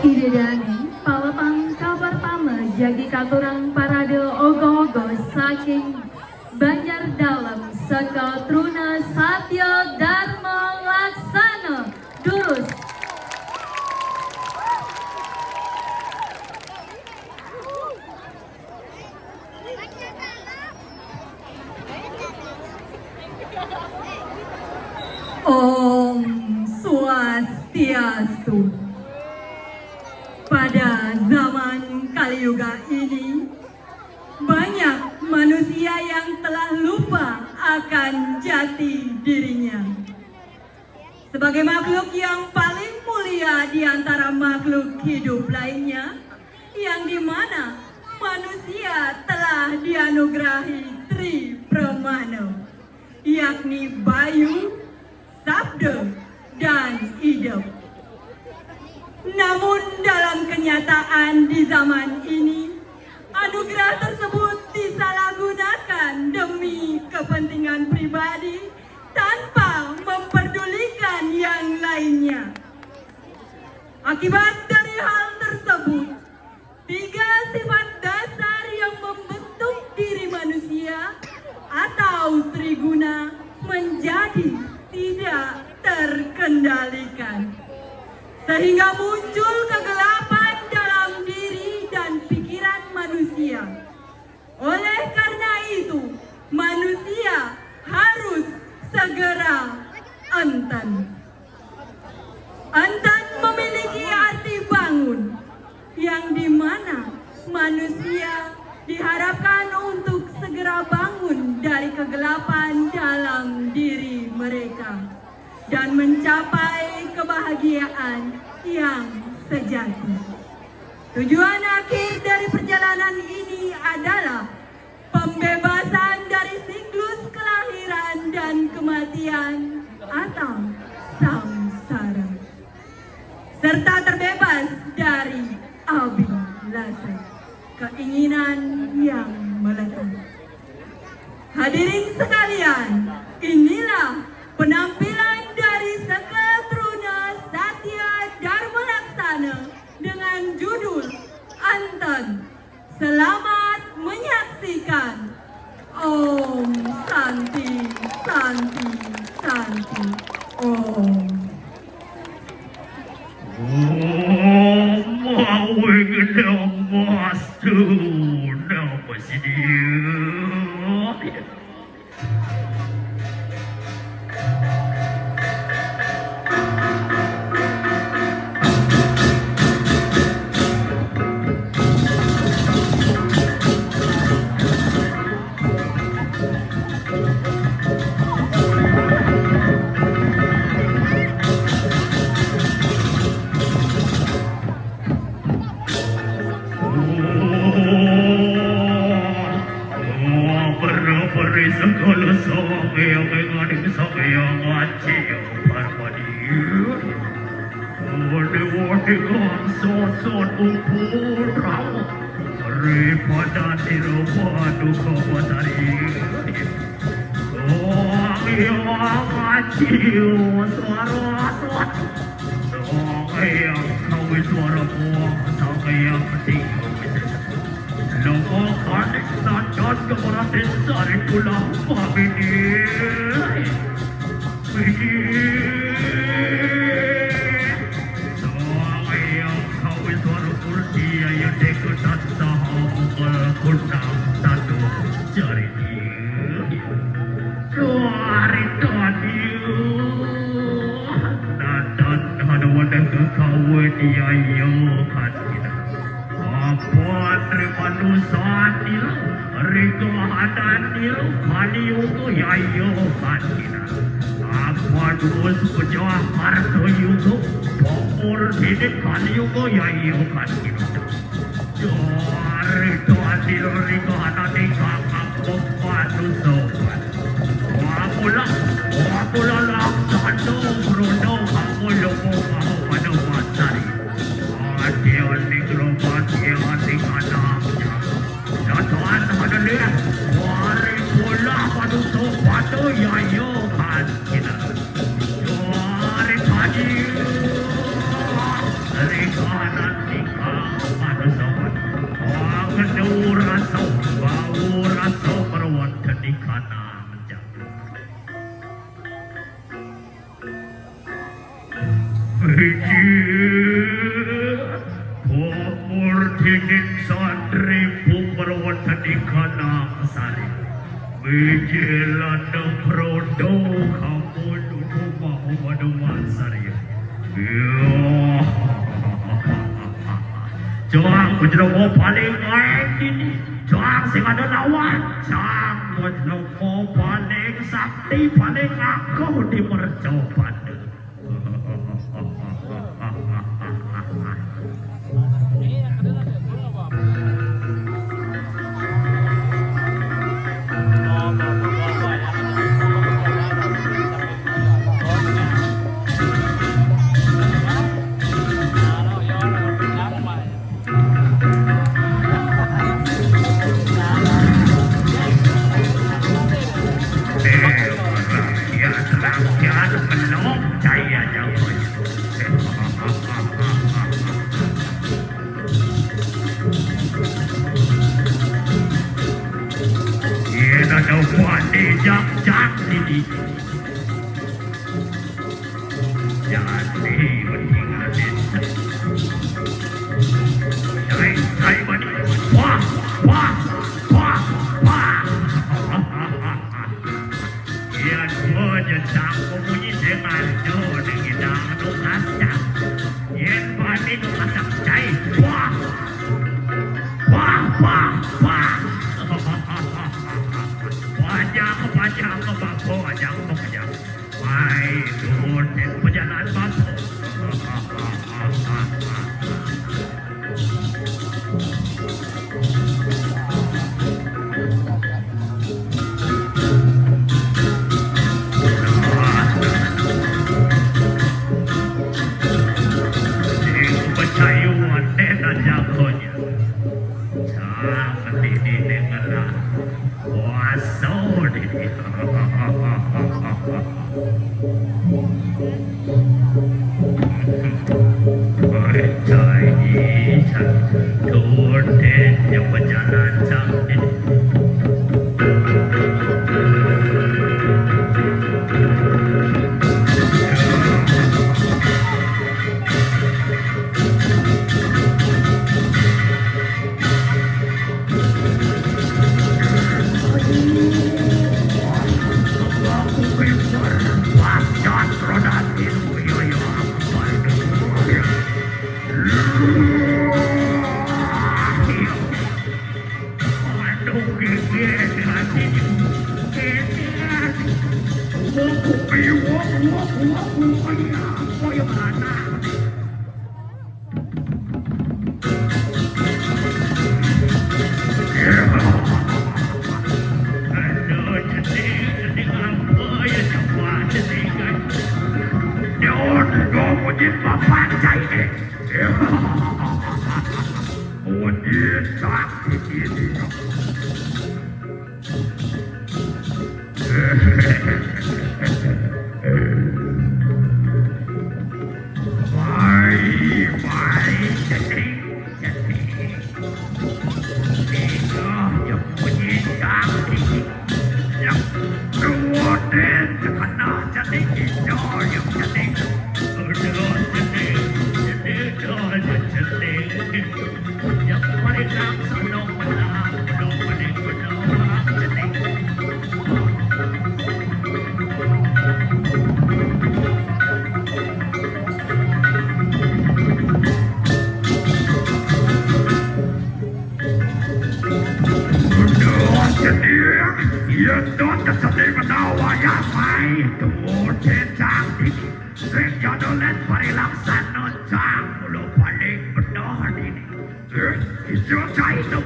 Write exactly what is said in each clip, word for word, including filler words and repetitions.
Ida dané palepang kabar pama jagi katurang parade ogoh-ogoh saking Banjar Dalem, Sekaa Truna Satya Dharma Laksana, durus. Om Swastiastu. Pada zaman Kali Yuga ini, banyak manusia yang telah lupa akan jati dirinya. Sebagai makhluk yang paling mulia di antara makhluk hidup lainnya, yang di mana manusia telah dianugerahi Tri Pramana, yakni bayu, sabda, dan idep. Namun dalam kenyataan di zaman ini, anugerah tersebut disalahgunakan demi kepentingan pribadi tanpa memperdulikan yang lainnya. Akibat dari hal tersebut, tiga sifat dasar yang membentuk diri manusia atau triguna menjadi tidak terkendalikan, sehingga muncul kegelapan dalam diri dan pikiran manusia. Oleh karena itu, manusia harus segera enten. Enten memiliki arti bangun, yang di mana manusia diharapkan untuk segera bangun dari kegelapan dalam diri mereka dan mencapai kebahagiaan yang sejati. Tujuan akhir dari perjalanan ini adalah pembebasan dari siklus kelahiran dan kematian atau samsara, serta terbebas dari abhilasha, keinginan yang melekat. Hadirin sekalian, inilah penampilan dari Sekaa Truna Satya Dharma Laksana dengan judul Enten. Selamat menyaksikan. Om Santi, Santi, Santi, Om. Om Awing Namastu, Namo Siddhaya. Peri segala sangkaya, menganing sangkaya, ngaji parmadi. Wadi-wadi kang sosot umpul rawa, daripada nira paduka batari. Wong iya ngaji suara sot. Wong iya kawi suara buang sangkaya mati. Loka kanik najan kemeratin sari pulang pamini. Pini. Sang Hyang Kawiswara Murti, ya deka tansah mungkal kunang tatu jari. Suari tadi. Natan hana wadah kekawa diayakan kita. Apa terima dosa nila, rika hadan nila, Kali Yuga yaya katina. Apa terus pejah karta yuga, pokor dini Kali Yuga yaya katina. Jari tadi rika hadan nila, kakak pembantu sopan. Wapula, wapula laksana, bruno, kamu lupa, kamu pada matari. Ati-ati gerobak, ati-ati kanaknya. Datuan hadalir, wari pula manusa pada yaya kan kita. Wari tadi, dari kanan Kanang jago. Mijil, pamurtinin santri pungkarawatan di Kanang Sari. Mijil ana krodo kamu nunggu mau manuman sari. Iya. Cang Bajrama paling aeng dini. Cang sing ada lawan. Cang Bajrama paling sakti, paling agung di mercapada. Yen ada pandai jak-jak sini. Jadi, mendingan. Cai, cai, mani. Wah, wah, wah, wah. Yen aja cangkem munyi sing ado ning idang nu kasak. Yen bani nu kasak cai. Wah. Wah, wah, wah. Panjang, panjang, bako, panjang, panjang. Mai, turun, pejalan batu. Sing pacayuan dena jagonya. Cang dini nengala. Kuasa dini. Percaya, Cang. Tuh, deh, yang berjalan, Cang. Mai, mai, sedih, sedih. Tiga yang punya sedih. Yang dua deh, kena sedih, tiga yang sedih. Dua sedih, sedih, dua sedih. Sedih, ya, sedih menawa ya, mai, tuh, cecak, sing jodoh let parilaksana, cang, mulo paling bener ini. Eh, ijo cai to.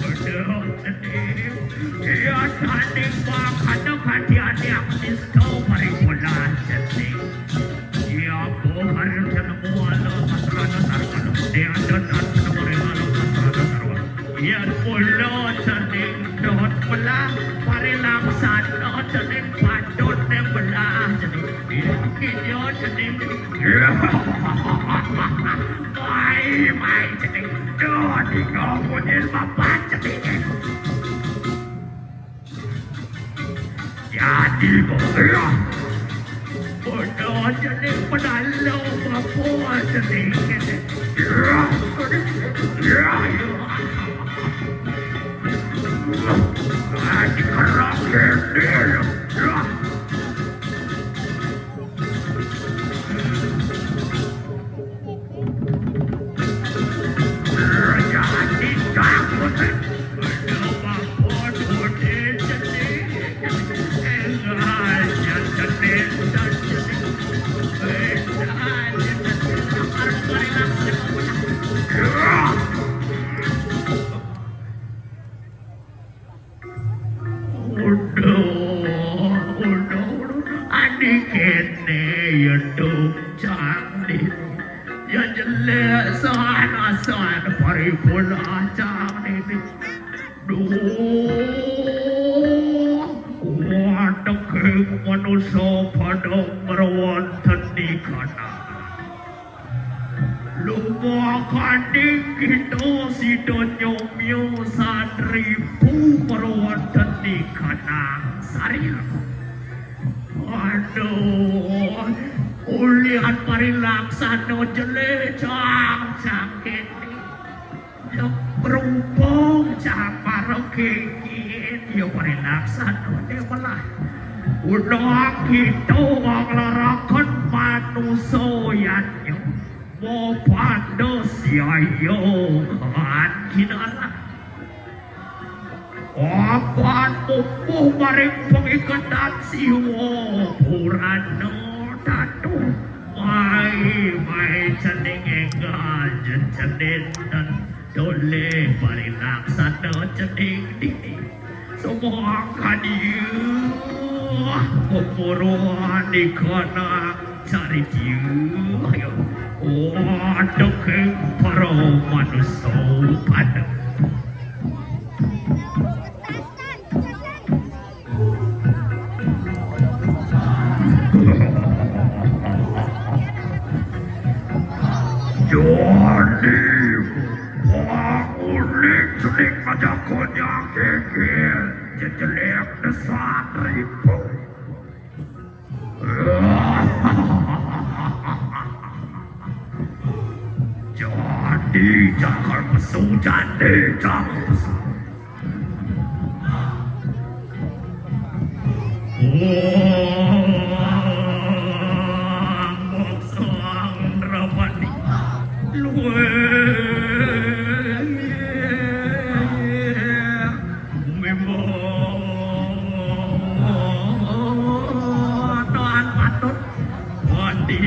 Aduh, sedih. Iya, tadi makan kadian yang sisto paripulan sedih. Iya, bukan ketemu alo kasrana sarkana. Dia dan ketemu alo kasrana sarwa. Iya, pulo sedih. Dot belah, parilaksana sedih. Patut yang belah sedih. Iya, iya sedih. Iya. Mai, mai, ceting. Duh, tinggal bunyi bapak ceting. Jadi, ya. Bodoh jadi pedalo apa jadi. Ya. Ya, ya. Ah, dikerok gede, ya. Ya. Uduh, uduh, uduh. Adi kéné ya dong cang dini. Ya jelék sana-sana paripun cang dini. Duh, wadeking manusa pada ngrawanteni kana. Lumakaning kita sida nyomya satripu ngrawanteni kanang sarian. Aduh, ulian parilaksana jelék cang-cang kéné. Nyemprupung cang marang kéngkén, ya parilaksana melah. Unang kita nglaraken manusa yanya. Mapanda siaya kan kinarah. Apan pupuh maring pangiketan Siwa Purana Datu. Mai, mai cening enggal jencedinten dolih parilaksana cening dini. Sumangkanya pepuruan ikana cari dia. Ayo. Waduh, para manusa pada. Joni, panguning cening aja konyang geger, jejelék desat ribut. Jadi, jangan pesu, jadi, jangan pesu. Wah, sang rapani. Luwih. Memang tahan patut. Wadi.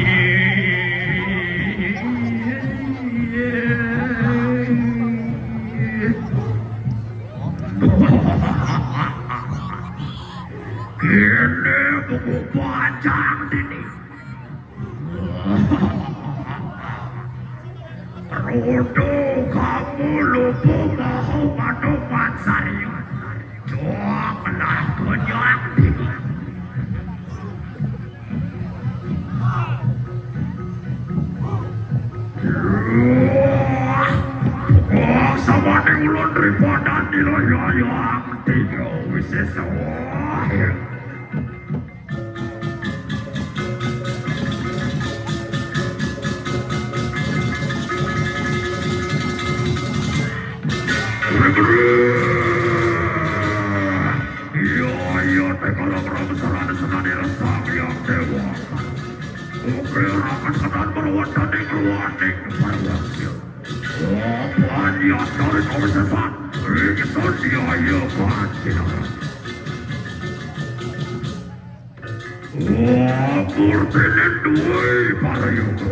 Kéné buku panjang dini. Rodo kamu lupu mau madu pansarian. Coklah konyang dini. Wah, samané ulun ribadan di loyang tiga wisesa. Wah, ya. Iya, iya, tekala prabu sarana senane rasa yang dewa. Oke, rakan kenan berwatan di keluar di keluar. Apa niat dari kau sesat? Ingsun dia, iya, kan, tidak. Wah, murtine duwe parayoga.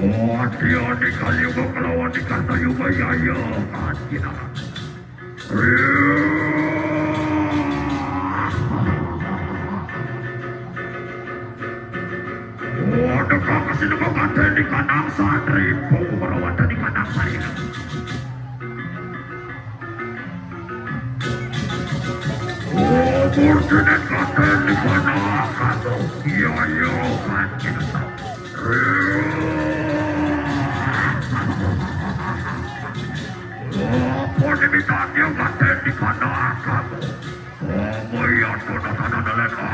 Wah, dia di Kaliyoga kelawan di Kartayuga, ya, ya, kan, kita. Wah, dekak kasih dekak kadén di kandang santri, pokok merawat di kandang santri. Oh, murtine kadén di mana kamu? Iya, iya, kan kita. Oh, pun diminta dia kadén di mana kamu? Oh, iya, sudah sana dalam.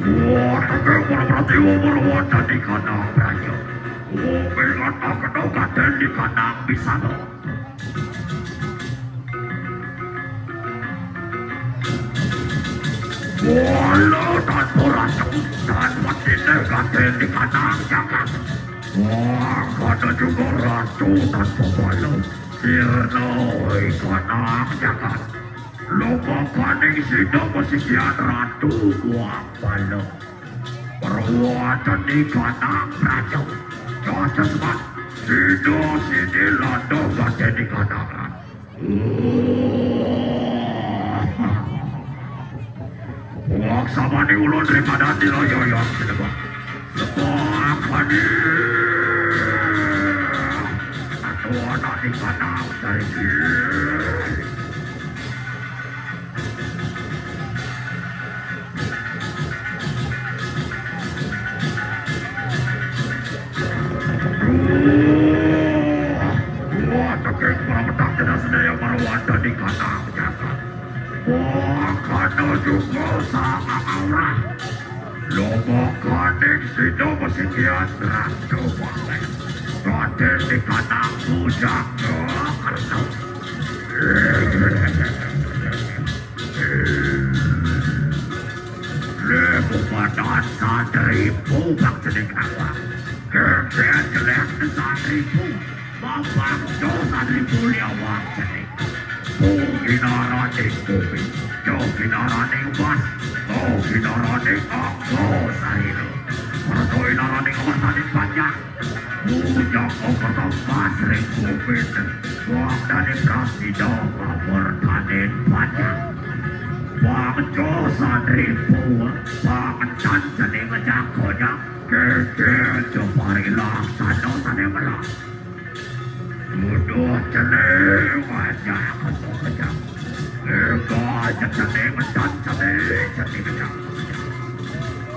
Wah, tegek para pratiwa, para wanda di kandang praja. Wong ingat akan ogaten di kandang bisa. Walau tanpa racun dan mati ogaten di kandang jagat. Wah, kada juga racun tanpa bala. Sirna oi kandang jagat. Lomba kaning sida masikian ratu buang bala. Perwatan di kandang praja. Cocok sebat. Sida sini landa ogaten di kandang. Wah, sama di ulun daripada di loyoyong sini, Pak. Sepak hadir. Satu anak di kandang dari Wah, tegek para pedang tidak sedaya para wanda di kandang jagat. Wah, kada juga sama aurah. Loba kaning sida masikian ratu balik. Raden di kandang bujang kerta. Lebu badan santribu bak jening awak. Geger jelek santribu. Babang jo santribu liawak jening. Bung ginaraning bumi. Jo ginaraning emas. Bo ginaraning angga sarira. Merta inaraning emas saning panjang. Bujang operta emas ring bumi. Wangdaning prasida pamurtaning panjang. Bangsa santribu, pangentan seni ngejak-gojak, geger jepari laksana sane merah. Duduh cening ngejak-gojak. Ega seni ngentan seni, seni ngejak-gojak.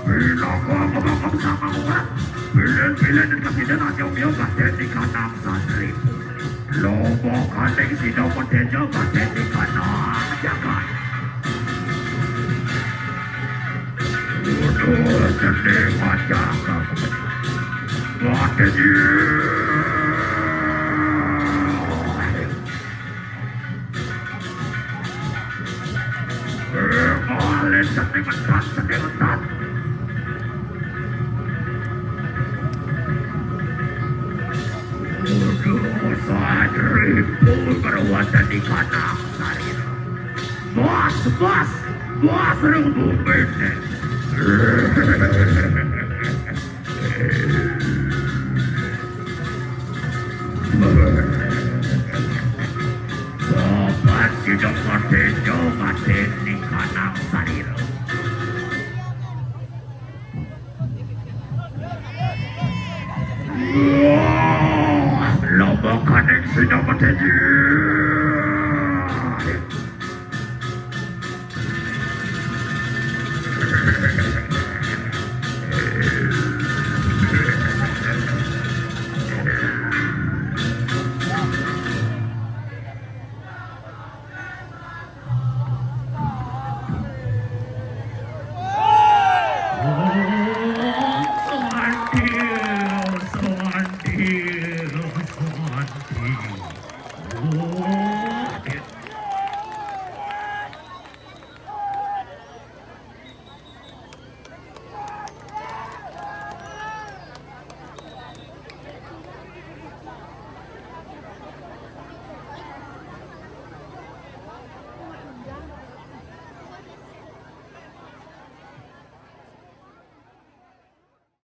Pinaka kebakam sama urat. Bilin-bilin kasidan aja umiyo gaden di kandang santribu. Loba kaning sida peteja gaden di kandang jagat. Uduh, sedih wajah kamu. Gaden di Alit seni mentan, seni mentan. Uduh, sadribu berwatan di kandang sarira. Bas, bas, bas ring bumi ne. Bapak sida katejo mati ning kandang sarira. Wah, loba kaning sida katejo.